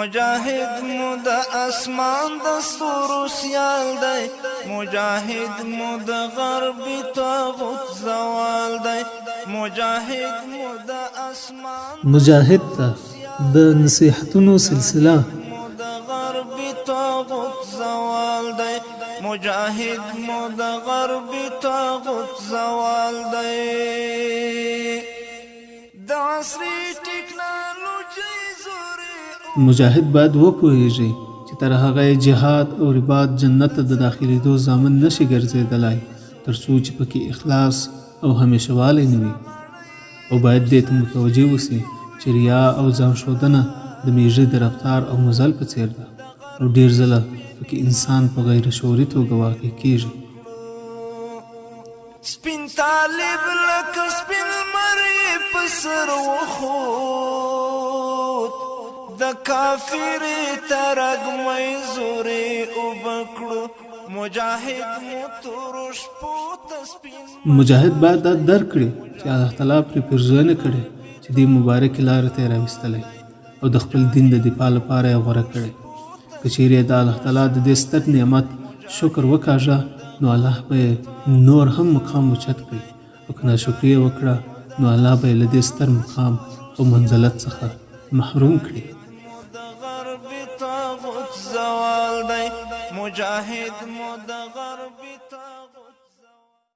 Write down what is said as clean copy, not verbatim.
مجاهد مو د اسمان د ستورو سیال دی، مجاهد مو د غربي طاغوت زوال دی، مجاهد مو د اسمان مجاهد ته د نصیحتونو سلسله. مو د غربي طاغوت زوال دی، مجاهد مو د غربي طاغوت زوال دی. د عصري ټکنالوژۍ زورې مجاهد باید وپوهیږي چې تر هغه یې جهاد او رباط جنت ته د داخلېدو ضامن نه شي ګرځېدلای تر څو چې پکې اخلاص او همیشه والی نه وي، او باید دې ته متوجه اوسي چې ریا او ځان ښودنه د میږي د رفتار او مزل په څېر ده او ډېر ځله پکې انسان په غیر شعوري توګه واقع کیږي. سپین طالب لکه سپین لمر یې په سر وخوت، د کافرې ترږمۍ زورې اوبه کړو، مجاهد مو تورو شپو ته سپین. مجاهد باید دا درک کړي چې الله تعالی پرې پیرزوینه کړې چې دې مبارکې لارې ته یې راوستلی او د خپل دین د دفاع لپاره یې غوره کړی. که چیرې یې د الله تعالی د دې ستر نعمت شکر وکاږه نو الله به یې نور هم مقام اوچت کړي، او که ناشکري یې وکړه نو الله به یې له دې ستر مقام او منزلت څخه محروم کړي. مو د غربي طاغوت زوال دی، مجاهد مو د غربي.